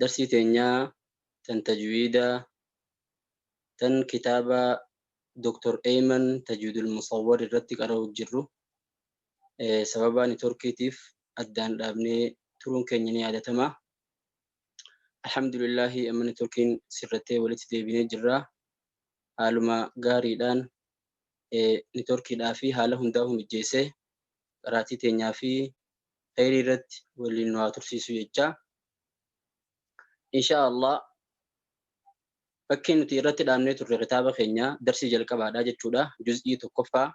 Darsii teenyaa tan tajwiidaa tan kitaaba Dr. Eyman Tajwiidul Musawwar irratti qara'u jirru sababa nitorkiitiif addaan dhaabnee turuun keenya ni yaadatama. Alhamdulillaahi, amma nitorkiin sirrattee walitti deebinee jirra. Haaluma gaariidhaan nitorkiidhaa fi haala hundaa'u mijjeessee qaraatii teenyaa fi kheyrii irratti waliin nu haa tursiisu jecha. Insha Allah, bakki nuti irratti dhaabnee turre kitaaba keenya darsii jalqabaadha jechuudha. Juz'ii tokkoffaa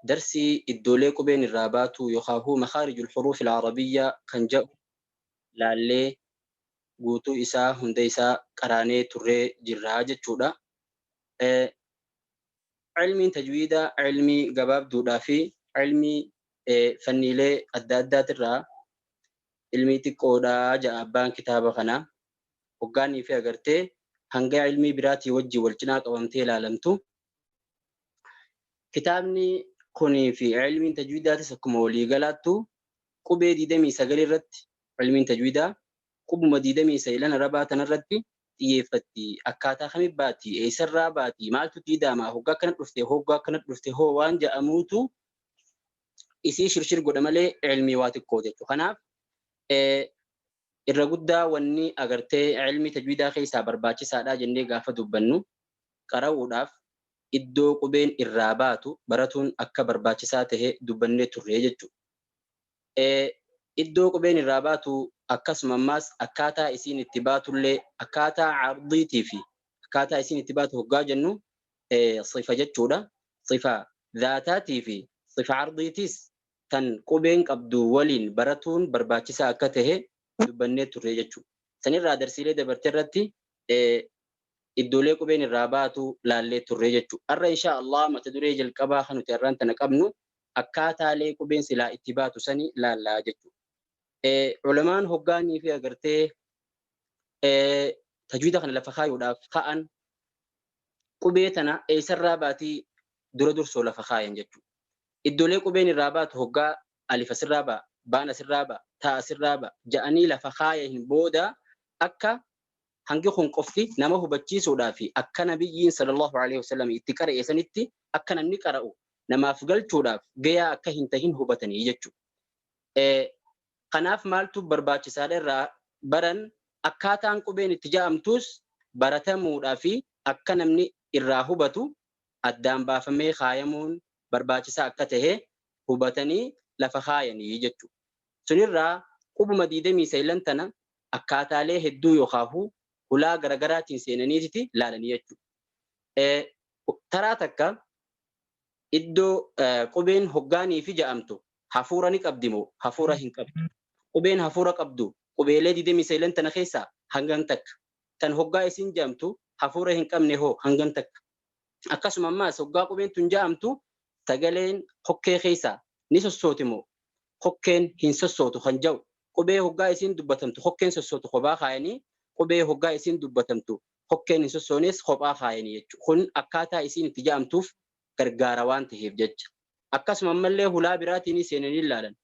darsii iddoolee qubeen irraa baatu yookaan makaarijul huruuf al-arabiyyaa kan jedhu laallee guutuu isaa hunda isaa qaraanee turree jirra jechuudha. Ilmiin tajwiidaa ilmii gabaabduudhaa fi ilmii fanniilee adda addaatirraa ilmii xiqqoodha jedha abbaan kitaaba kanaa. Hoggaanii fi agartee hanga ilmii biraatii wajjin wal cinaa qabamtee ilaalamtu. Kitaabni kunii fi ilmiin tajwiidaatis akkuma waliigalaattu qubee 29 irratti, ilmiin tajwiidaa qubuma 29 arabaa tanarratti xiyyeeffatti. Akkaataa kami baati? Eessarraa baati? Maaltu diidama? Hoggaa akkana dhufte, hoggaa akkana dhufte hoo waan jedhamuutu isii shirshir godha malee ilmii waa xiqqoo jechuudha. Kanaaf irra guddaa wanni agartee ilmii tajwiidaa keessaa barbaachisaadha jennee gaafa dubbannu, qara'uudhaaf iddoo qubeen irraa baatu baratuun akka barbaachisaa tahe dubbannee turre jechuudha. Iddoo qubeen irraa baatu, akkasuma ammaas akkaataa isiin itti baatullee, akkaataa ardiitii fi akkaataa isiin itti baatu hoggaa jennu sifa jechuudha. Sifa zaataatii fi sifa ardiitiis tan qubeen qabdu waliin baratuun barbaachisaa akka tahe dubbannee turre jechuudha. Sanirraa darsiilee dabarte irratti iddoolee qubeen irraa baatu laallee turre jechuudha. Har'a insha Allah mata duree jalqabaa kan nuti har'aan tana qabnu akkaataalee qubeen silaa itti baatu sani laallaa jechuudha. Ulamaan hoggaanii fi agartee tajwiida kana lafa kaayuudhaaf ka'an qubee tana eessarraa baatii dura dursoo lafa kaayan jechuudha. Iddoolee qubeen irraa baatu hoggaa alif asirraa ba'a, baan asirraa ba'a, taa asirraa ba'a ja'anii lafa kaayan booda, akka hangi kun qofti nama hubachiisuudhaa fi akka nabiyyiin sallallahu alaihi wasallam itti qara'e sanitti akka namni qara'u namaaf galchuudhaaf gayaa akka hin tahin hubatanii jechuudha. Kanaaf maaltu barbaachisaadha irraa baran, akkaataan qubeen itti ja'amtus baratamuudhaa fi akka namni irraa hubatu addaan baafamee kaayamuun barbaachisaa akka tahe hubatanii lafa kaayanii jechuudha. Sunirraa qubuma 29 tana akkaataalee hedduu yookaahu hulaa garagaraatiin seenaniititi laalanii jechuudha. Taraa takka iddoo qubeen hoggaanii fi ja'amtu hafuura ni qabdi moo hafuura hin qabdu? Qubeen hafuura qabdu qubeelee 29 tana keessaa hangam takka? Tan hoggaa isiin ja'amtu hafuura hin qabne hoo hangam takka? Akkasuma ammaas hoggaa qubeen tun ja'amtu sagaleen kokkee keessaa ni sossooti moo kokkeen hin sossootu kan ja'u, qubee hoggaa isiin dubbatamtu kokkeen sossootu kophaa kaayanii, qubee hoggaa isiin dubbatamtu kokkeen hin sossoones kophaa kaayanii jechuudha. Kun akkaataa isiin itti ja'amtuuf gargaara waan taheef jecha. Akkasuma ammallee hulaa biraatiin seenanii ilaalan.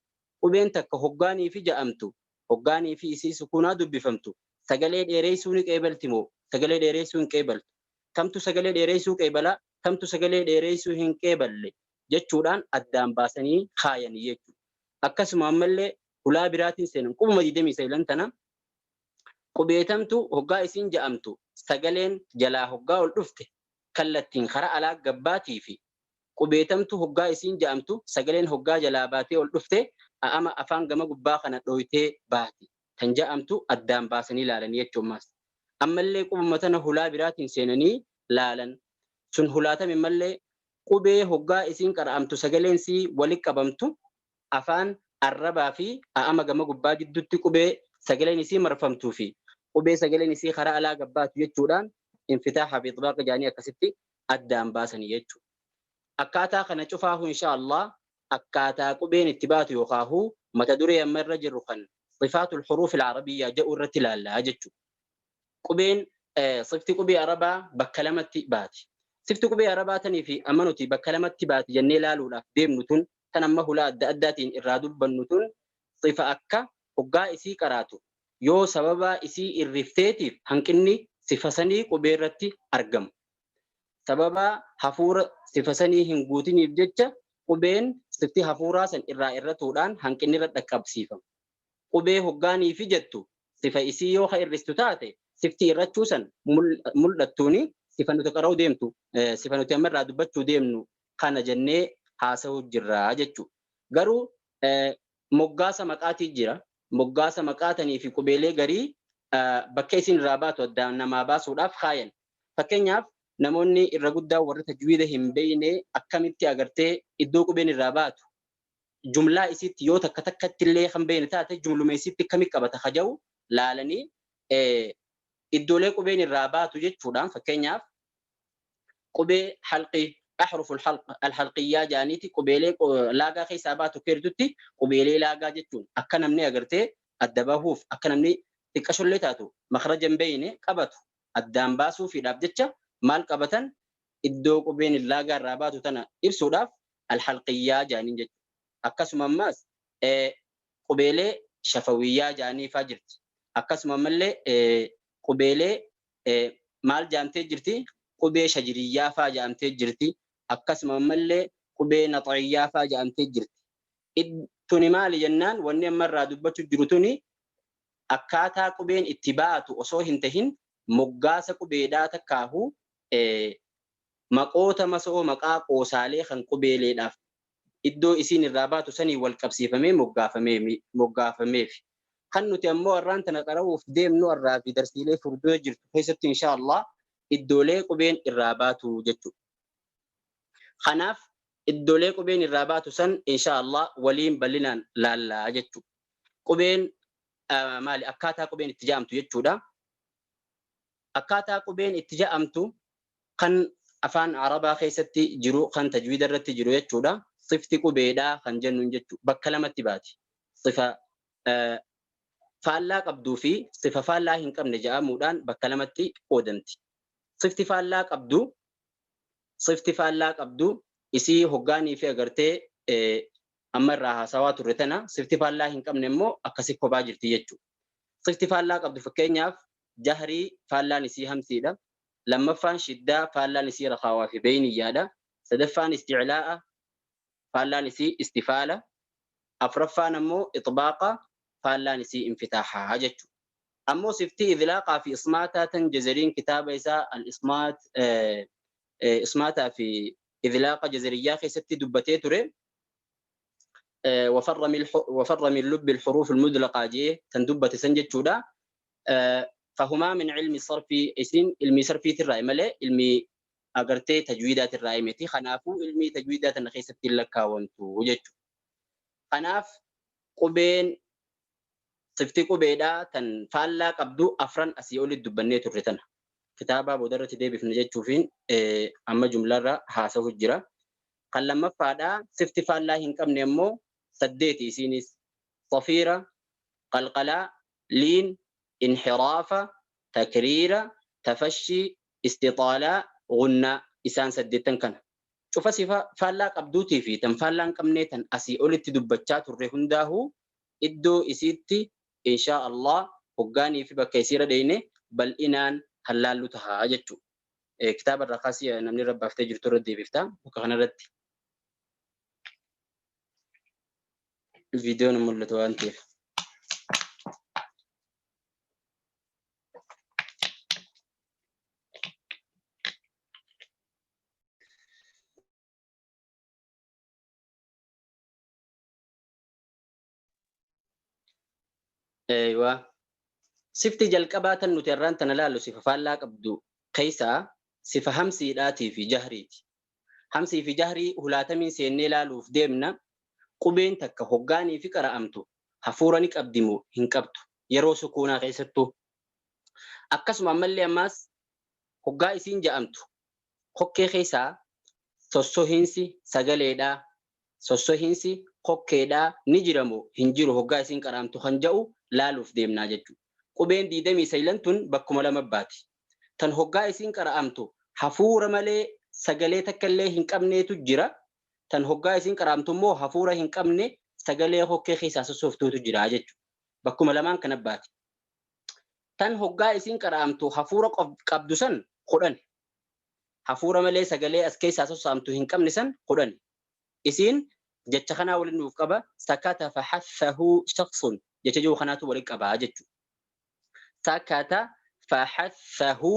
Qubeen takka hoggaanii fi ja'amtu, hoggaanii fi isii sukuunaa dubbifamtu, sagalee dheereessuu ni qeebalti moo sagalee dheereessuu hin qeebaltu? Kamtu sagalee dheereessuu qeebalaa, kamtu sagalee dheereessuu hin qeeballe jechuudhaan addaan baasanii kaayanii jechuudha. Akkasuma ammallee hulaa biraatiin seenan, qubuma 29 tana qubeetamtu hoggaa isiin ja'amtu sagaleen jalaa hoggaa ol dhufte kallattiin karaa alaa gabbaatii fi qubeetamtu hoggaa isiin ja'amtu sagaleen hoggaa jalaa baatee ol dhufte a'ama afaan gama gubbaa kana dhooytee baati tan ja'amtu addaan baasanii laalanii jechuun. Ammallee qubuma tana hulaa biraatiin seenanii laalan. Sun hulaatame mallee, qubee hoggaa isiin qara'amtu sagaleen sii wali qabamtu afaan arrabaa fi a'ama gama gubbaa giddutti, qubee sagaleen isii marfamtuu fi qubee sagaleen isii karaa alaa gabbaatu jechuudhaan infitaaha fi itbaaqa jaanii akkasitti addaan baasanii jechuudha. Akkaataa kana cufaahu insha Allah akkaataa qubeen itti baatu yookaahu mata duree amma irra jirru kan sifaatul huruuf al-arabiyyaa jedhu irratti ilaallaa jechuudha. Qubeen sifti qubee arabaa bakka lamatti baati. Sifti qubee arabaa tanii fi amma nuti bakka lamatti baati jennee ilaaluudhaaf deemnu tun, tan amma hulaa adda addaatiin irraa dubbannu tun, sifa akka hoggaa isii qaraatu Yoo sababaa isii irrifteetiif hanqinni sifa sanii qubee irratti argamu. Sababaa hafuura sifa sanii hin guutiniif jecha qubeen sifti hafuuraa san irraa irratuudhaan hanqinni irra dhaqqabsiifama. Qubee hoggaaniifi jettu sifa isii yoo ka irristu taate sifti irrachuu san mul'attuuni sifa nuti qara'uu deemtu sifa nuti amma irraa dubbachuu deemnu kana jennee haasa'uu jirra jechuudha. Garuu moggaasa maqaatii jira. Moggaasa maqaatanii fi qubeelee garii bakka isin irraa baatu addaan namaa baasuudhaaf kaayan. Fakkeenyaaf namoonni irra guddaa warri tajwiida hin beeyne akkamitti agartee iddoo qubeen irraa baatu jumlaa isiitti yoo takka takkatti illee kan beeyne taate jumluma isiitti akkamitti qabata kaja'u laalanii iddoolee qubeen irraa baatu jechuudhaan fakkeenyaaf qubee halqii ahruful alhalqiyyaa jaaniiti qubeelee laagaa keessaa baatu keertutti qubeelee laagaa jechuun akka namni agartee adda bahuuf akka namni xiqqashollee taatu makhraja hin beeyne qabatu addaan baasuufiidhaaf jecha maal qabatan iddoo qubeen laagaa irraa baatu tana ibsuudhaaf alhalqiyyaa jaaniin jechuudha. Akkasuma ammaas qubeelee shafawiyyaa jaaniifaa jirti. Akkasuma ammallee qubeelee maal jaamtee jirti? Qubee shajiriyyaa faa jaamtee jirti. Akkasuma ammallee qubee naxayyaa faa jaamtee jirti. Tuni maali jennaan wanni amma irraa dubbachuu jiru tuni akkaataa qubeen itti baatu osoo hin tahin moggaasa qubeedhaa takkaahu maqoota masoo maqaa qoosaalee kan qubeeleedhaaf iddoo isiin irraa baatu sanii wal qabsiifamee moggaafameef. Kan nuti ammoo har'aan tana qara'uuf deemnu har'aa fi darsiilee fuuldura jirtu keessatti insha Allah iddoolee qubeen irraa baatu jechuudha. Kanaaf iddoolee qubeen irraa baatu san insha Allah waliin bal'inaan laallaa jechuudha. Qubeen maali akkaataa qubeen itti ja'amtu jechuudha. Akkaataa qubeen itti ja'amtu kan afaan Arabaa keessatti jiru kan tajwiida irratti jiru jechuudha. Sifti qubeedhaa kan jennuun jechuudha. Bakka lamatti baati. Sifa faallaa qabduu fi sifa faallaa hin qabne ja'amuudhaan bakka lamatti qoodamti. Sifti faallaa qabdu sifti faallaa qabdu isii hoggaanii fi agartee amma irraa haasawaa turre tana sifti faallaa hin qabne immoo akkasi kophaa jirti jechuudha. Sifti faallaa qabdu fakkeenyaaf jahrii faallaan isii hamsiidha. Lammaffaan shiddaa faallaan isii rakaawaa fi beeyniyyaadha. Sadaffaan isticlaa'a faallaan isii istifaala. Afraffaan ammoo ixbaaqa faallaan isii infitaahaa jechuudha. Ammoo siftii idlaaqaa fi ismaataa tan jazariin kitaaba isaa al-ismaat ismaataa fi idlaaqa jazariyyaa keessatti dubbatee ture. وفر من لب الحروف المدلقة جي تندبت سنجد فهما من علم الصرف اسين علمي صرفي الرأي ملي علمي أغرتي تجويدات الرأي متي خنافو علمي تجويدات النخيسة لكاونتو جتشو خناف قبين صفتي قبيدا تن فالا قبدو أفران أسيولي الدبنية الرتنة كتابة بودرة دي بفنجة تشوفين أما جملة را هاسه الجرا قال لما فادا صفتي فالا هنكم نمو سديتي سينيس صفيرة قلقلة لين انحراف تكرير تفشي استطالة غنى إسان سديتن كان شوف صفة فالا قبدوتي في تن فالا كمنيتن أسي أولت دبتشات الرهنداه إدو إسيتي إن شاء الله هقاني في بكيسيرة ديني بل إنان هلالو تهاجتشو كتاب الرقاسية نمني رب افتجر تردي بفتا وكغنا ردي فيديو نمولتو أنتيف أيوة صفتي جلقبات نتران تنلالو صفة فالا قبدو قيسا صفة همسي لاتي في جهريتي همسي في جهري هلاتمين سيني لالو في ديمنا قبين تكا هقاني في قرأمتو هفوراني قبدمو هنقبتو يرو سكونا قيستو أكسو أمالي أماس هقا إسين جأمتو hokkee keessaa sossohiinsi sagaleedhaa sossohiinsi kokkeedhaa ni jiramoo hin jiru hoggaa isiin qaraamtu kan ja'u laaluuf deemnaa jechuudha. Qubeen 29 tun bakkuma lama baati. Tan hoggaa isiin qara'amtu hafuura malee sagalee takka illee hin qabneetu jira. Tan hoggaa isiin qara'amtu immoo hafuura hin qabne sagalee hokkee keessaa sossooftuutu jira jechuudha. Bakkuma lamaan kana baati. Tan hoggaa isiin qara'amtu hafuura qabdu san 10. Hafuura malee sagalee as keessaa sosso'amtu hin qabne san 10. Isiin jecha kanaa waliin nuuf qaba sakata fahathahu shakhsun jecha jiru kanaatu waliin qabaa jechuudha. Sakata fahathahu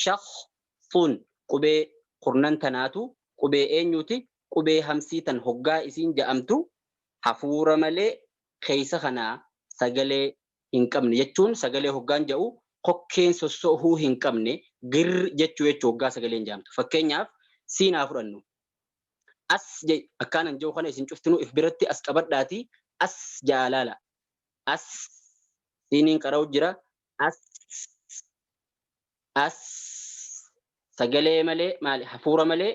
shakhsun qubee kurnan tanaatu qubee eenyuuti? Qubee hamsii tan hoggaa isiin ja'amtu hafuura malee keessa kanaa sagalee hin qabne jechuun sagalee hoggaan ja'u kokkeen sosso'uu hin qabne gir jechuu jechuu hoggaa sagaleen ja'amtu. Fakkeenyaaf siin haa fudhannu. As jedhi akkaanan jiru kana isin cuftinuu if biratti as qabadhaatii as ja'a laala. As siiniin qara'u jira. As as sagalee malee maali hafuura malee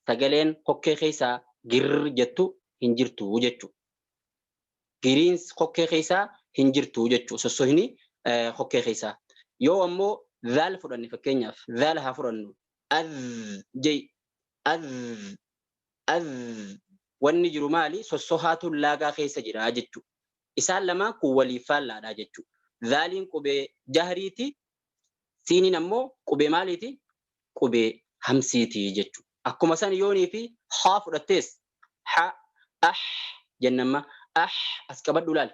sagaleen kokkee keessaa gir jettu hin jirtu jechuudha. Giriin kokkee keessaa hin jirtu jechuudha. Sossohini kokkee keessaa. Yoo ammoo zaal fudhanne fakkeenyaaf zaal haa fudhannu. Az jei az az wanni jiru maali sossohaatu laagaa keessa jira jechuudha. Isaan lamaan kun waliif faallaadha jechuudha. Zaaliin qubee jahriiti. Siiniin ammoo qubee maaliiti? Qubee hamsiiti jechuudha. Akkuma san yoonii fi haa fudhattees ha ah jennamma ah as qabadhu laal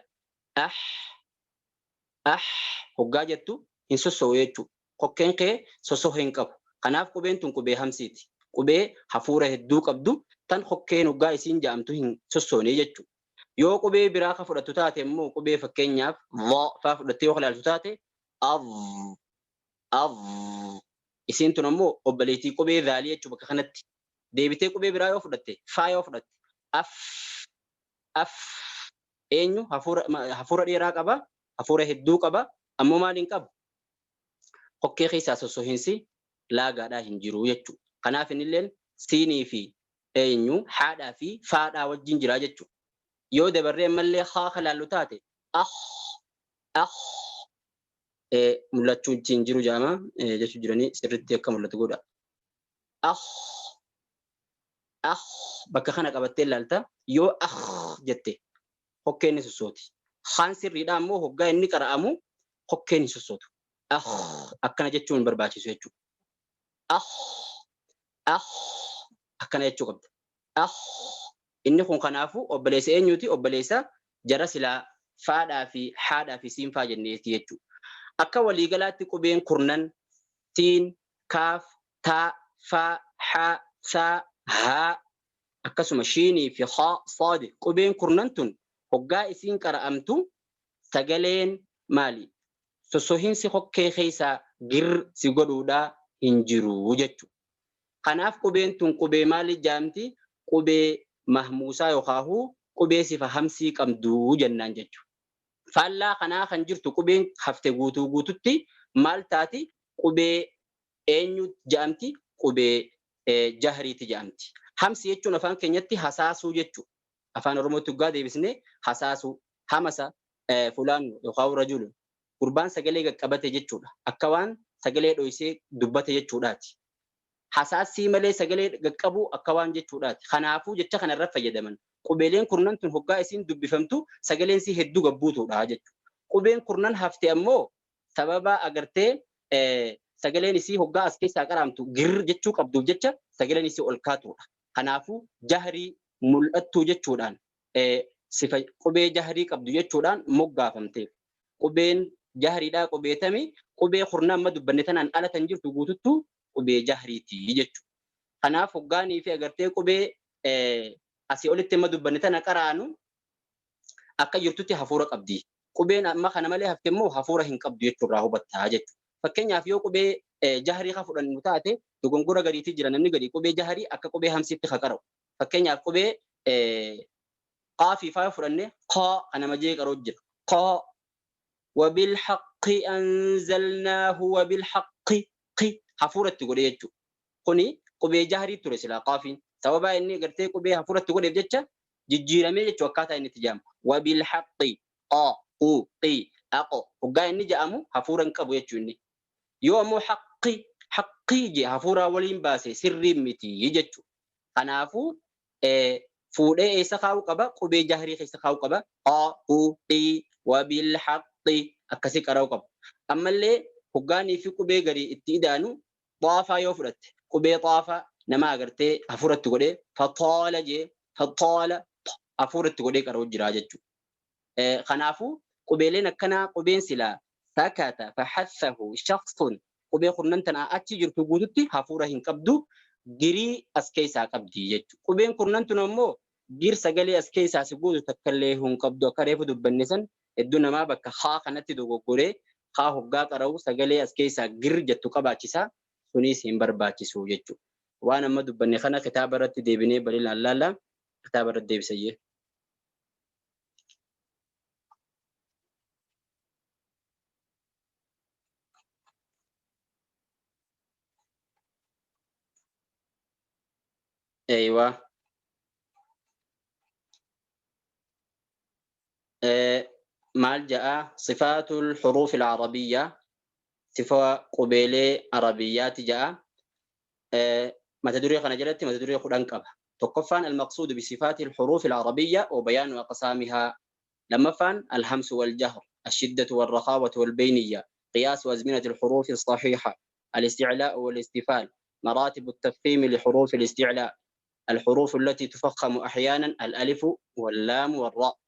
ah ah hoggaa jettu hin sosso'u jechuudha. Kokkeen kee sosso'u hin qabu. Kanaaf qubeen tun qubee hamsiiti. Qubee hafuura hedduu qabdu tan kokkeen hoggaa isiin ja'amtu hin sossoone jechuudha. Yoo qubee biraa ka fudhattu taate immoo qubee fakkeenyaaf dha faa fudhattee yoo ilaaltu taate av av isiin tun ammoo obboleettii qubee zaalii jechuu bakka kanatti. Deebitee qubee biraa yoo fudhatte faa yoo fudhatte af af eenyu hafuura dheeraa qaba hafuura hedduu qaba ammoo maal hin qabu kokkee keessaa sossohiinsi laagaadhaa hin jiru jechuudha. Kanaaf innilleen siinii fi eenyu haadhaa fi faadhaa wajjin jira jechuudha. Yoo dabarree ammallee haa ka laallu taate ah ah mul'achuu hin jiru jaama jechuu jiranii sirriitti akka mul'atu godha. Ah ah bakka kana qabattee ilaalta yoo ah jette hokkeen ni sossooti. Haan sirriidha ammoo hoggaa inni qara'amu hokkeen hin sossootu. Ah akkana jechuun hin barbaachisu jechuudha. Ah ah akkana jechuu qabda. Ah inni kun kanaafuu obboleessa eenyuti? Obboleessa jara silaa faadhaa fi haadhaa fi siinfaa jenneeti jechuudha. Akka waliigalaatti qubeen kurnan siin, kaaf, taa, faa, haa, saa, haa akkasuma shiinii fi haa, saadi qubeen kurnan tun hoggaa isiin qara'amtu sagaleen maali? Sossohiinsi kokkee keessaa gir si godhuudhaa hin jiru jechuudha. Kanaaf qubeen tun qubee maali jaamti? Qubee mahmuusaa yookaahuu qubee sifa hamsii qabdu jennaan jechuudha. Faallaa kanaa kan jirtu qubeen hafte guutuu guututti maal taati? Qubee eenyu ja'amti? Qubee jahriiti ja'amti. Hamsi jechuun afaan keenyatti hasaasuu jechuudha. Afaan Oromootti hoggaa deebisnee hasaasuu. Hamasa fulaan yookaan rajulun. Gurbaan sagalee qaqqabate jechuudha. Akka waan sagalee dhoysee dubbate jechuudhaati. Hasaassii malee sagalee qaqqabuu akka waan jechuudhaati. Kanaafuu jecha kana irra fayyadaman. Qubeeleen kurnan tun hoggaa isiin dubbifamtu sagaleen sii hedduu gabbuutuudha jechuudha. Qubeen kurnan hafte ammoo sababa agartee sagaleen isii hoggaa as keessaa qaraamtu gir jechuu qabduuf jecha sagaleen isii ol kaatuudha. Kanaafuu jahrii mul'attuu jechuudhaan sifa qubee jahrii qabdu jechuudhaan moggaafamteef. Qubeen jahriidhaa qubee tami? Qubee kurna amma dubbanne tanaan ala tan jirtu guututtu qubee jahriiti jechuudha. Kanaaf hoggaanii fi agartee qubee asii olitti amma dubbanne tana qaraanu akka jirtutti hafuura qabdi. Qubeen amma kana malee hafte immoo hafuura hin qabdu jechuurraa hubattaa jechuudha. Fakkeenyaaf yoo qubee jahrii ka fudhannu taate dogongora gadiitii jira namni gadi qubee jahrii akka qubee hamsiitti ka qara'u. Fakkeenyaaf qubee qaafii faa yoo fudhanne qaa kana majee qaroo jira. Qaa wabilhaqqi anzalnaahu wabilhaqqi qi hafuura itti godhe jechuudha. Kuni qubee jahrii ture silaa qaafiin. Sababa inni gartee qubee hafuura itti godheef jecha jijjiiramee jechuudha akkaataa inni itti jedhamu. Wabilhaqqi qa qu qi aqo hoggaa inni jedhamu hafuura hin qabu jechuudha inni. Yoo ammoo haqqi haqqii je hafuuraa waliin baase sirriin miti jechuudha. Kanaafuu fuudhee eessa kaa'uu qaba? Qubee jahrii keessa kaa'uu qaba. Qa qu qi wabilhaqqi Akkasii qara'uu qabu. Ammallee hoggaanii fi qubee garii itti idaanu xaafaa yoo fudhatte qubee xaafaa nama agartee hafuuratti godhee faxaala jee faxaala hafuuratti godhee qara'u jira jechuudha. Kanaafuu qubeeleen akkanaa qubeen silaa sakata faxassahu shakhsun qubee kurnan tanaa achi jirtu guututti hafuura hin qabdu girii as keessaa qabdi jechuudha. Qubeen kurnan tun ammoo gir sagalee as keessaa si guutu takkallee hin qabdu akka reefu dubbanne san hedduu namaa bakka haa kanatti dogoggoree haa hoggaa qara'u sagalee as keessaa gir jettu qabaachisa sunis hin barbaachisu jechuudha. Waan amma dubbanne kana kitaaba irratti deebinee bal'inaan laalla kitaaba irratti deebisayyee. Eeywa. Maal ja'a sifaatul xuruuf alcarabiyya sifa qubeelee arabiyyaati ja'a. Mata duree kana jalatti mata duree 10 qaba. Tokkoffaan almaqsuudu bisifaati alxuruuf alcarabiyya wa bayaanu aqsaamihaa. Lammaffaan alhamsu waljahr الشدة والرخاوة والبينية قياس أزمنة الحروف الصحيحة الاستعلاء والاستفال مراتب التفخيم لحروف الاستعلاء الحروف التي تفخم أحيانا الألف واللام والراء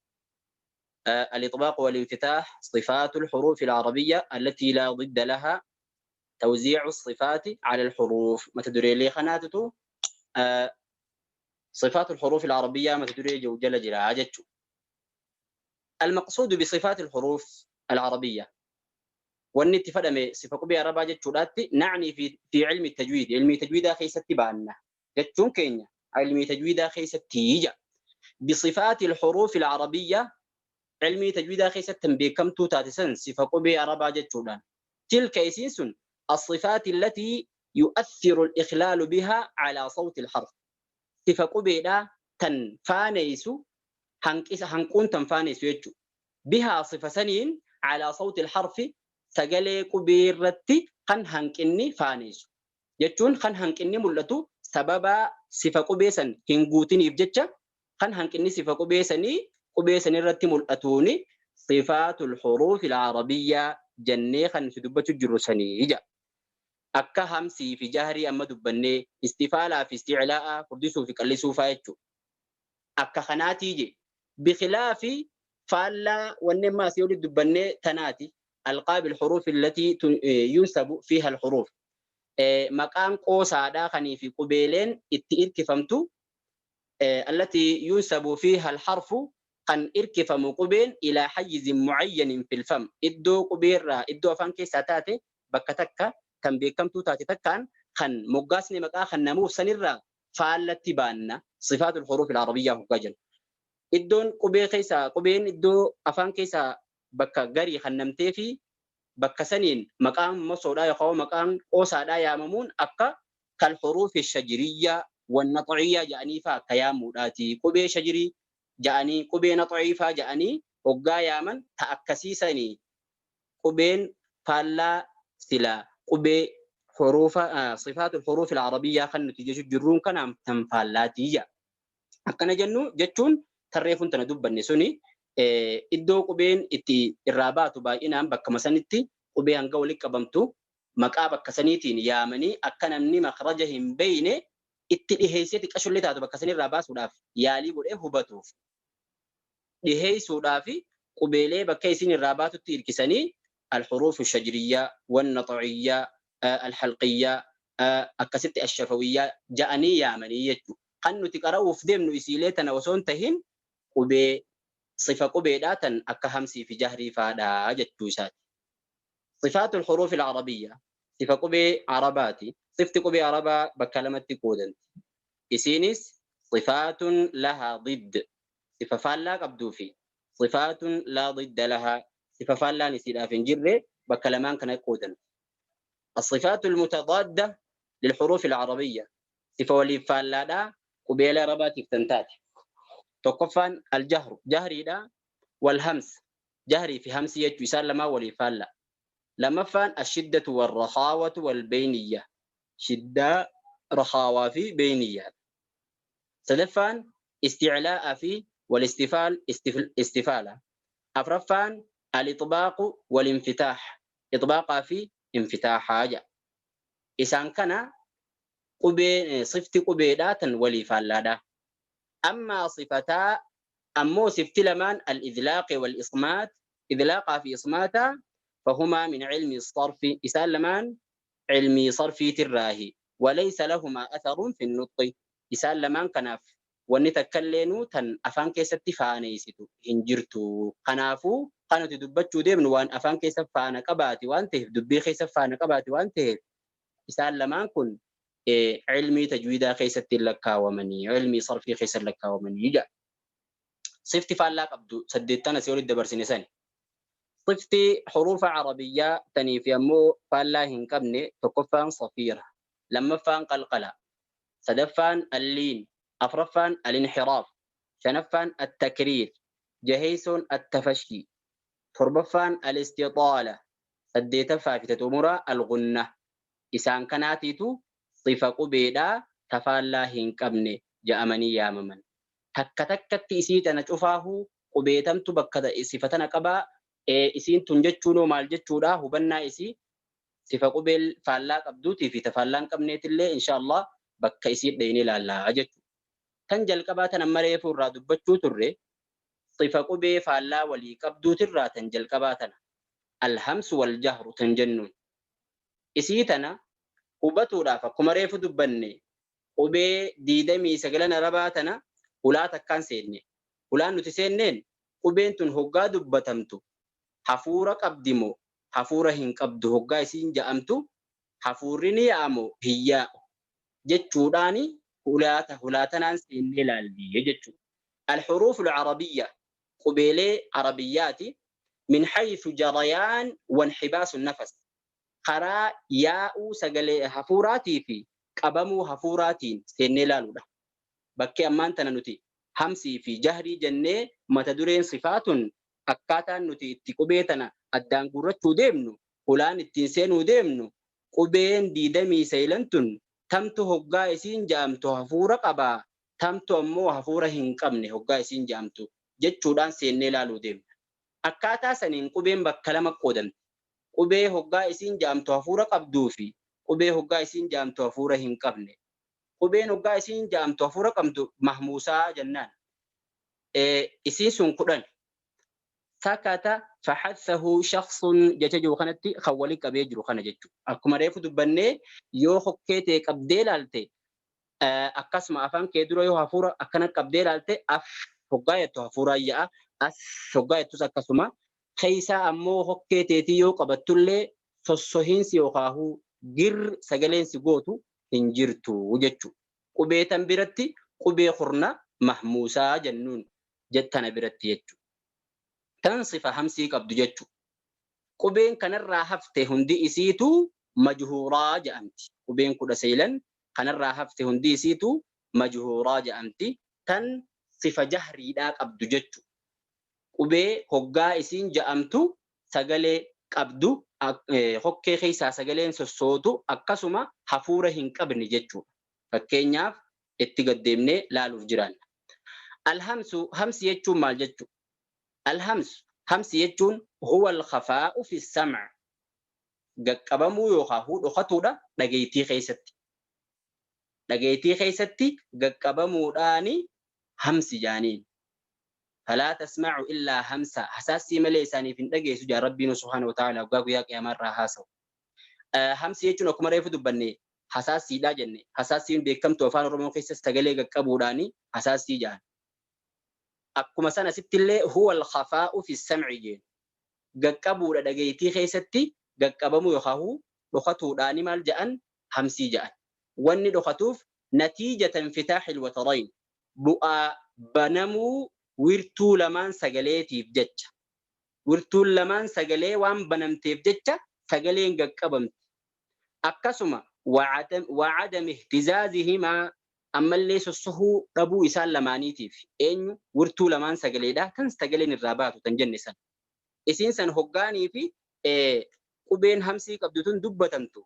الإطباق والانفتاح صفات الحروف العربية التي لا ضد لها توزيع الصفات على الحروف. ما تدري لي خناتته صفات الحروف العربية ما تدري جو جل جلاجتشو. المقصود بصفات الحروف العربية والنت فدمي صفة قبي عربة جتشو نعني في علم التجويد علم التجويد خيست بأن جتشون كينيا علم التجويد خيست تيجا بصفات الحروف العربية علمي تجويد خيست تنبيكم توتاتسن صفة قبي عربة جتشودان تلك إسنسن الصفات التي يؤثر الإخلال بها على صوت الحرف صفة قبي لا تنفانيسو هنكون تنفانيسو يجو بها صفة سنين على صوت الحرف سجلي كبيرتي خن هنكني فانيسو جتون خن هنكني ملتو سبب صفة قبيسن هنغوتني بجتشا خن هنكني صفة قبيسني قبيسن الرتي ملتوني صفات الحروف العربية جنة خن سدبة الجرسني جا أكا همسي في جهري أما دبني استفالة في استعلاء فردسو في كلسو فايتشو أكا خناتي جي بخلاف فالا ونما سيولي دبني تناتي ألقاب الحروف التي ينسب فيها الحروف مقام قوسا خني في قبيلين اتئركفمتو التي ينسب فيها الحرف قن إركفم قبين إلى حيز معين في الفم إدو قبير إدو أفان كيسا تاتي بكتكا كان بيكمتو تاتي تكان خن مقاسني مقا خن نمو سنرا فالتي بان صفات الحروف العربية هكاجل إدون قبي كيسا قبين إدو أفان كيسا بكا غري خنمتي في بكا سنين مقام مصودا يخو مقام قوسا ياممون أكا كالحروف الشجرية والنطعية جاني فا كياموداتي قبي شجري جاني قبي نطعي فا جاني وقا يامن تأكسيسني قبين فالا سلا قبي حروف صفات الحروف العربية خن نتيجة جرون كان تنفالاتية أكنا جنو جتون tarreefun tana dubbanne suni iddoo qubeen itti irraa baatu baay'inaan bakka masanitti qubee hanga walitti qabamtu maqaa bakka saniitiin yaamanii akka namni makhraja hin beeyne itti dhiheessee xiqqashullee taatu bakka sanirraa baasuudhaaf yaalii godhee hubatuuf dhiheessuudhaaf qubeelee bakka isin irraa baatutti hirkisanii الحروف الشجرية والنطعية الحلقية akkasitti الشفوية ja'anii yaamanii jechuudha. Kan nuti qara'uuf deemnu isiilee tana osoo hin tahin qubee sifa qubeedhaa tan akka hamsii fi jahrii faadhaa jechuu isaati. Sifaatul xuruuf al-arabiyya sifa qubee arabaati. Sifti qubee arabaa bakka lamatti qoodanti. Isiinis sifaatun lahaa didd sifa faallaa qabduu fi sifaatun laa didda lahaa sifa faallaan isiidhaaf hin jirre bakka lamaan kana qoodanti. الصفات المتضادة للحروف العربية صفة ولي فالادا قبيلة رباتي تنتاتي تقفان الجهر جهري دا والهمس جهري في همس يجو لما ولي فالا لما فان الشدة والرخاوة والبينية شدة رخاوة في بينية سدفان استعلاء في والاستفال استفالة أفرفان Al-ixbaaqu wal-infitaax. Ixbaaqaa fi infitaaxaa jedha. Isaan kana qubee sifti qubeedhaa tan walii faallaadha. Ammaa sifataa ammoo sifti lamaan al-idlaaqi wal-ismaat idlaaqaa fi ismaataa fahumaa min cilmi sarfi isaan lamaan cilmii sarfiitirraahi walaysa lahumaa atharun fi nuxxi isaan lamaan kanaaf wanni takkalleenuu tan afaan keessatti faaneessitu hin jirtu. Kanaafuu kan nuti dubbachuu deemnu waan afaan keessa faana qabaati waan ta'eef dubbii keessa faana qabaati waan ta'eef isaan lamaan kun cilmii tajwiidaa keessatti hin lakkaawamanii cilmii sarfii keessa hin lakkaawamanii jedha. Sifti faallaa qabdu saddeettan asii olitti dabarsine sani. Sifti huruufa arabiyyaa tanii fi ammoo faallaa hin qabne tokkoffaan safiira, lammaffaan qalqala, sadaffaan alliin, afraffaan alinhiraaf, shanaffaan attakriir, jaheessoon attafashii, torbaffaan alistixaala, saddeetaffaa fi xumuraa algunna. Isaan kanaatiitu sifa qubeedhaa tafaallaa hin qabne ja'amanii yaamaman. Takka takkatti isii tana cufaahuu qubeetamtu bakka sifa tana qabaa isiin tun jechuunoo maal jechuudha hubannaa isii sifa qubee faallaa qabduutii fi tafaallaa hin qabneetillee insha Allah bakka isii dheyne ilaallaa jechuudha. Tan jalqabaa tan amma reefuu irraa dubbachuu turre sifa qubee faallaa walii qabduutirraa tan jalqabaa tana alhamsu wal jahru tan jennuun. Isii tana hubatuudhaaf akkuma reefu dubbanne qubee 29 arabaa tana hulaa takkaan seenne. Hulaan nuti seenneen qubeen tun hoggaa dubbatamtu hafuura qabdi moo hafuura hin qabdu hoggaa isiin ja'amtu hafuurri ni yaa'a moo hin yaa'u jechuudhaani hulaa tanaan seennee laalle jechuudha. Al-huruuf al-arabiyya qubeelee arabiyyaati min haythu jarayaan wanhibaasu nafas karaa yaa'uu sagalee hafuuraatii fi qabamuu hafuuraatiin seennee laaluudha. Bakkee ammaan tana nuti hamsii fi jahrii jennee mata dureen sifaatun akkaataan nuti itti qubee tana addaan guurrachuu deemnu hulaan ittiin seenuu deemnu qubeen 29 tun tamtu hoggaa isiin ja'amtu hafuura qabaa tamtu ammoo hafuura hin qabne hoggaa isiin ja'amtu jechuudhaan seennee laaluu deemna. Akkaataa saniin qubeen bakka lama qoodamti. Qubee hoggaa isiin ja'amtu hafuura qabduu fi qubee hoggaa isiin ja'amtu hafuura hin qabne. Qubeen hoggaa isiin ja'amtu hafuura qabdu mahmuusaa jennaan. Isiin sun 10. Sakata fahathahu shakhsun jecha jiru kanatti kan wali qabee jiru kana jechuudha. Akkuma reefu dubbannee yoo hokkee ta'e qabdee ilaalte akkasuma afaan kee dura yoo hafuura akkana qabdee ilaalte af hoggaa jettu hafuuraan ya'a as hoggaa jettus akkasuma keessaa ammoo hokkee teetii yoo qabattullee sossohiinsi yookaahuu gir sagaleen si gootu hin jirtu jechuudha. Qubee tan biratti qubee kurna mahmuusaa jennuun jettana biratti jechuudha. Tan sifa hamsii qabdu jechuudha. Qubeen kanarraa hafte hundi isiitu majhuuraa jedhamti. Qubeen 19 kanarraa hafte hundi isiitu majhuuraa jedhamti. Tan sifa jahriidhaa qabdu jechuudha. Qubee hoggaa isiin ja'amtu sagalee qabdu hokkee keessaa sagaleen sossootu akkasuma hafuura hin qabne jechuudha. Fakkeenyaaf itti gaddeemnee laaluuf jiraanna. Alhamsu hamsi jechuun maal jechuudha? Alhamsu hamsi jechuun huwa al-khafaa'u fi sam' gaqqabamuu yookaan dhokatuudha dhageettii keessatti. Dhageettii keessatti gaqqabamuudhaani hamsi jaaniin. Falaa tasma'u illaa hamsa hasaassii malee isaaniif hin dhageessu jaa Rabbiin subhaanahu wa ta'ala waggaa guyyaa qiyaamaa irraa haasawu. Hamsi jechuun akkuma reefu dubbanne hasaassiidha jenne. Hasaassiin beekamtu afaan Oromoo keessa sagalee gaqqabuudhaani hasaassii jaan. Akkuma sana asittillee huwa al-khafaa'u fi sam'i jeen. Gaqqabuudha dhageettii keessatti gaqqabamuu yookaan dhokatuudhaani maal ja'an hamsii ja'an. Wanni dhokatuuf natiijata infitaaxil watarayn bu'aa banamuu wirtuu lamaan sagaleetiif jecha. Wirtuun lamaan sagalee waan banamteef jecha sagaleen gaqqabamti. Akkasuma wa'adami ihtizaazihimaa ammallee sossohuu dhabuu isaan lamaaniitiif eenyu wirtuu lamaan sagaleedha tan sagaleen irraa baatu tan jenne san. Isiin san hoggaanii fi qubeen hamsii qabdu tun dubbatamtu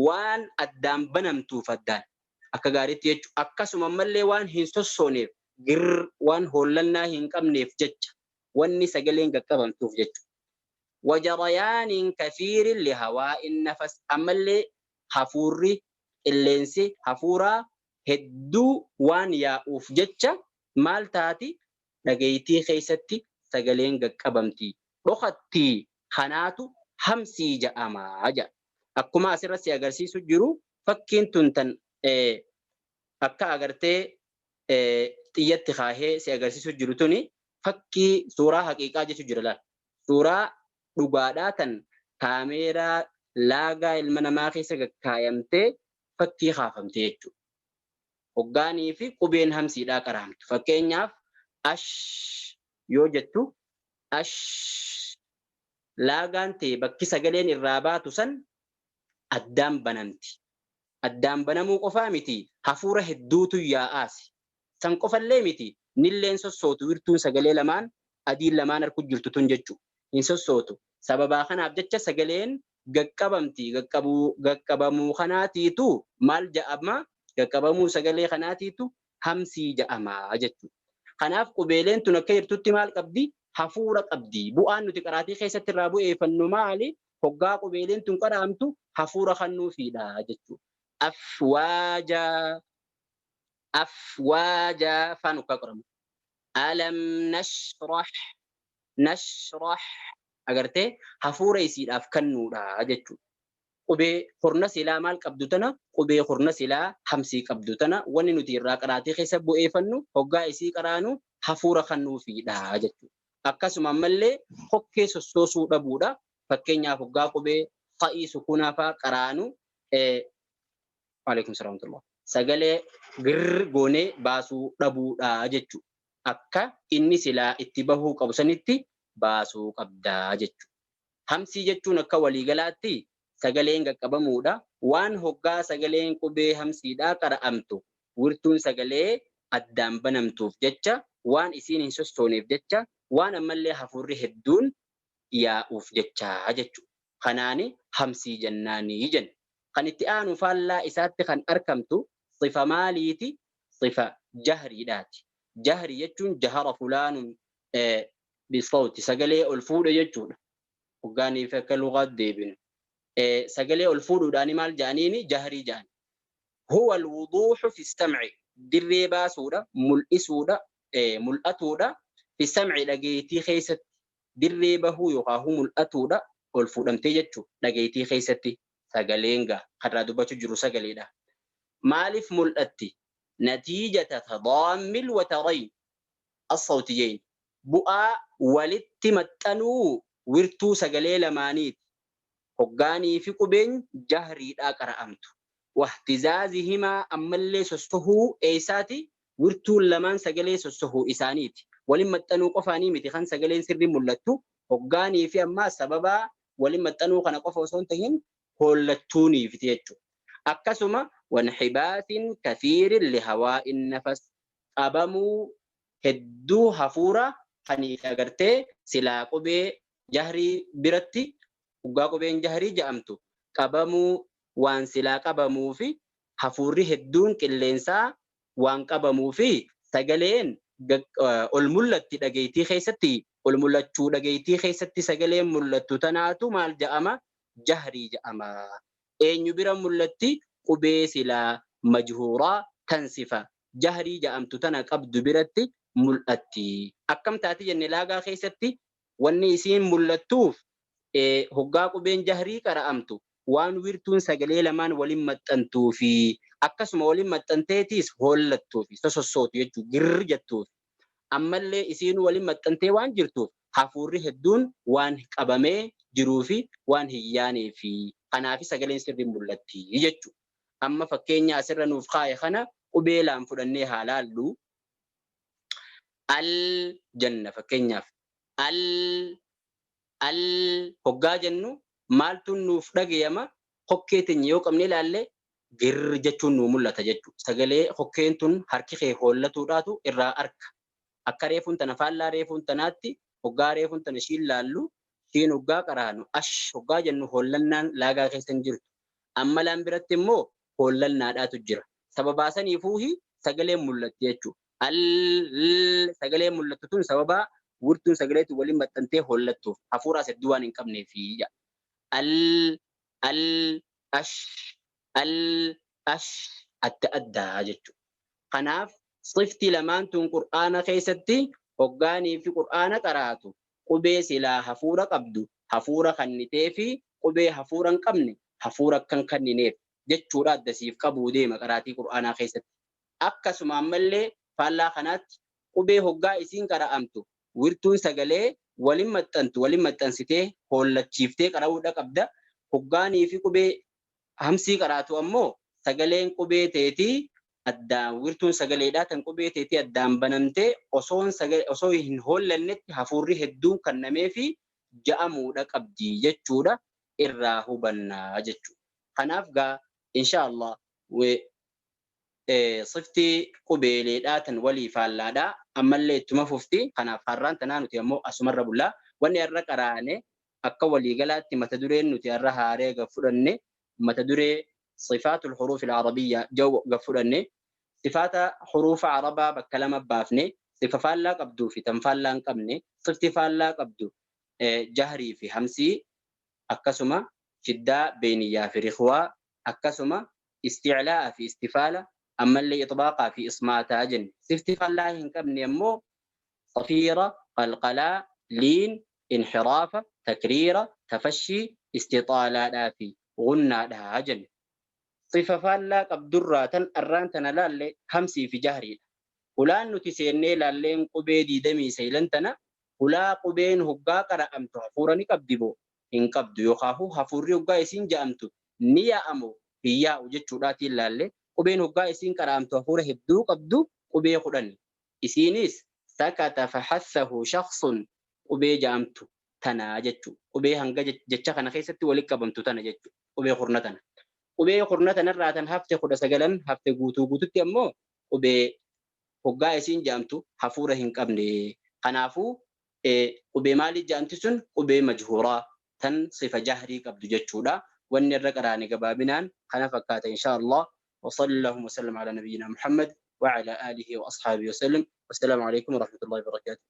waan addaan banamtuuf addaan akka gaariitti jechuudha. Akkasuma ammallee waan hin sossooneef gir waan hollannaa hin qabneef jecha wanni sagaleen qaqqabamtuuf jechuudha. Wajarayaanin kathiirin lihawaa'in nafas ammallee hafuurri qilleensi hafuuraa hedduu waan yaa'uuf jecha maal taati dhageeytii keessatti sagaleen gaqqabamti dhokatti kanaatu hamsii ja'amaa ja'a. Akkuma asirra si agarsiisu jiru fakkiin tun tan akka agartee xiyyatti kaahee si agarsiisu jiru tuni fakkii suuraa haqiiqaa jechu jira laal. Suuraa dhugaadhaa tan kaameeraa laagaa ilma namaa keessa gakkaayamtee fakkii kaafamte jechuudha. Hoggaanii fi qubeen hamsiidhaa qaraamtu. Fakkeenyaaf ash yoo jettu ash laagaan ta'e bakki sagaleen irraa baatu san addaan banamti. Addaan banamuu qofaa miti hafuura hedduutu yaa'aasi. San qofallee miti nilleen sossootu wirtuun sagalee lamaan adiin lamaan arku jirtu tun jechu hin sossootu. Sababaa kanaaf jecha sagaleen gaqqabamti. Gaqqabamuu kanaatiitu maal ja'ama? Gaqqabamuu sagalee kanaatiitu hamsii ja'ama jechuudha. Kanaaf qubeeleen tun akka jirtutti maal qabdi? Hafuura qabdi. Bu'aan nuti qaraatii keessatti irraa bu'eeffannu maali? Hoggaa qubeeleen tun qara'amtu hafuura kennuufiidha jechuudha. Afwaajaa afwaajaa faan hoggaa qoramu. Alam nashrah nashrah agartee hafuura isiidhaaf kennuudha jechuudha. Qubee hurna silaa maal qabdu tana qubee hurna silaa hamsii qabdu tana wanni nuti irraa qaraatii keessa bu'eeffannu hoggaa isii qaraanu hafuura kennuufiidha jechuudha. Akkasuma ammallee kokkee sossoosuu dhabuudha. Fakkeenyaaf hoggaa qubee fa'ii sukuunaa fa'aa qaraanu Waalaikum salaam warahmatullah. Sagalee girr goonee baasuu dhabuudha jechuudha. Akka inni silaa itti bahuu qabu sanitti baasuu qabdaa jechuudha. Hamsii jechuun akka waliigalaatti sagaleen qaqqabamuudha. Waan hoggaa sagaleen qubee hamsiidhaa qara'amtu wirtuun sagalee addaan banamtuuf jecha waan isiin hin sossooneef jecha waan ammallee hafuurri hedduun yaa'uuf jecha jechuudha. Kanaani hamsii jennaanii jenna. Kan itti aanu faallaa isaatti kan arkamtu sifa maaliiti? Sifa jahriidhaati. Jahrii jechuun jahara fulaanun bisawti sagalee ol fuudhe jechuudha. Hoggaaniif akka lugaat deebinu. Sagalee ol fuudhuudhaani maal ja'aniini? Jahrii ja'an. Huwa alwuduuhu fi sam'i dirree baasuudha, mul'isuudha, mul'atuudha fi sam'i dhageettii keessatti dirree bahuu yookaan mul'atuudha ol fuudhamtee jechuudha dhageettii keessatti sagaleen gaa karraa dubbachuu jiru sagaleedha. Maaliif mul'atti? Natiijata tadaammil watarayn as-sawtiyyayn bu'aa walitti maxxanuu wirtuu sagalee lamaaniiti. Hoggaanii fi qubeen jahriidhaa qara'amtu. Wahtizaazihimaa ammallee sossohuu eessaati? Wirtuun lamaan sagalee sossohuu isaaniiti. Waliin maxxanuu qofaanii miti kan sagaleen sirrii mul'attu. Hoggaanii fi ammaa sababaa waliin maxxanuu kana qofa osoo hin tahin hoollachuuniifiti jechuudha. Akkasuma wanhibaasin kathiirin lihawaa'in nafas qabamuu hedduu hafuura kaniif agartee silaa qubee jahrii biratti hoggaa qubeen jahrii ja'amtu qabamuu waan silaa qabamuu fi hafuurri hedduun qilleensaa waan qabamuu fi sagaleen ol mul'atti dhageettii keessatti ol mul'achuu dhageettii keessatti sagaleen mul'attu tanaatu maal ja'ama? Jahrii ja'ama. Eenyu bira mul'atti? Qubee silaa majhuuraa tan sifa jahrii ja'amtu tana qabdu biratti mul'atti. Akkam taati jenne laagaa keessatti wanni isiin mul'attuuf hoggaa qubeen jahrii qara'amtu waan wirtuun sagalee lamaan waliin maxxantuu fi akkasuma waliin maxxanteetiis hoollattuu fi sosossootu jechuu girr jettuuf ammallee isiin waliin maxxantee waan jirtuuf hafuurri hedduun waan qabamee jiruu fi waan hin yaanee fi kanaafi sagaleen sirrii mul'atti jechuudha. Amma fakkeenya asirra nuuf kaa'e kana qubee laan fudhannee haa laallu. Al jenna fakkeenyaaf al al hoggaa jennu maaltu nuuf dhagayama kokkee teenya yoo qabne ilaalle girr jechuun nuu mul'ata jechuudha. Sagalee kokkeen tun harki kee hoollatuudhaatu irraa arka. Akka reefuun tana faallaa reefuun tanaatti hoggaa reefuun tana ishiin laallu ishiin hoggaa qaraanu ash hoggaa jennu hoollannaan laagaa keessa hin jirtu. Amma laan biratti immoo hoollannaadhaatu jira. Sababaa saniifuuhi sagaleen mul'atti jechuudha. Al sagaleen mul'attu tun sababa Wirtuun sagaleetu waliin maxxantee hollattuuf hafuuraas hedduu waan hin qabneefi jedha. Al, al, ash, al, ash adda addaa jechuudha. Kanaaf sifti lamaan tun Qur'aana keessatti hoggaanii fi Qur'aana qaraatu qubee silaa hafuura qabdu hafuura kannitee fi qubee hafuura hin qabne hafuura akka hin kannineef jechuudha adda siif qabuu deema qaraatii Qur'aanaa keessatti. Akkasuma ammallee faallaa kanaatti qubee hoggaa isiin qara'amtu wirtuun sagalee walin maxxantu walin maxxansitee hoollachiiftee qara'uudha qabda. Hoggaanii fi qubee hamsii qaraatu ammoo sagaleen qubee teetii addaan wirtuun sagaleedhaa tan qubee teetii addaan banamtee osoon sagalee osoo hin hoollannetti hafuurri hedduun kannameefi ja'amuudha qabdi jechuudha irraa hubannaa jechuudha. Kanaaf gaa insha Allah sifti qubeeleedhaa tan walii faallaadhaa ammallee ittuma fufti. Kanaaf har'aan tanaa nuti ammoo asumarra bullaa. Wanni har'a qaraane akka waliigalaatti mata dureen nuti har'a haaree gad fudhanne mata duree sifaatul huruufil arabiyyaa jedhu gad fudhanne. Sifaata huruufa arabaa bakka lama baafne, sifa faallaa qabduu fi tan faallaa hin qabne. Sifti faallaa qabdu jahrii fi hamsii, akkasuma shiddaa beeyniyyaa fi rikhwaa, akkasuma isticlaa'a fi istifaala, ammallee ixbaaqaa fi ismaataa jenne. Sifti faallaa hin qabne ammoo safiira, qalqalaa, liin, inhiraafa, takriira, tafashii, istixaalaadhaa fi gunnaadha jenne. Sifa faallaa qabdurraa tan arraan tana laalle hamsii fi jahriidha. Hulaan nuti seennee laalleen qubee 29 tana, hulaa qubeen hoggaa qara'amtu hafuura ni qabdi moo hin qabdu, yookaahuu hafuurri hoggaa isiin ja'amtu ni yaa'a moo hin yaa'u jechuudhaatiin laalle. Qubeen hoggaa isiin qara'amtu hafuura hedduu qabdu qubee 10. Isiinis sakata fahassahu shakhsun qubee ja'amtu tana jechu. Qubee hanga jecha kana keessatti walitti qabamtu tana jechu. Qubee kurna tana. Qubee kurna tanarraa tan hafte 19n hafte guutuu guututti ammoo qubee hoggaa isiin ja'amtu hafuura hin qabne. Kanaafuu qubee maalii ja'amti sun? Qubee majhuuraa tan sifa jahrii qabdu jechuudha. Wanni irra qaraane gabaabinaan kana fakkaata inshaa Allah. Wa sallallahu wa sallam ala nabiyyina Muhammad wa ala alihi wa ashaabihi wa sallam. Wassalaamu alaikum wa rahmatullahi wa barakatuh.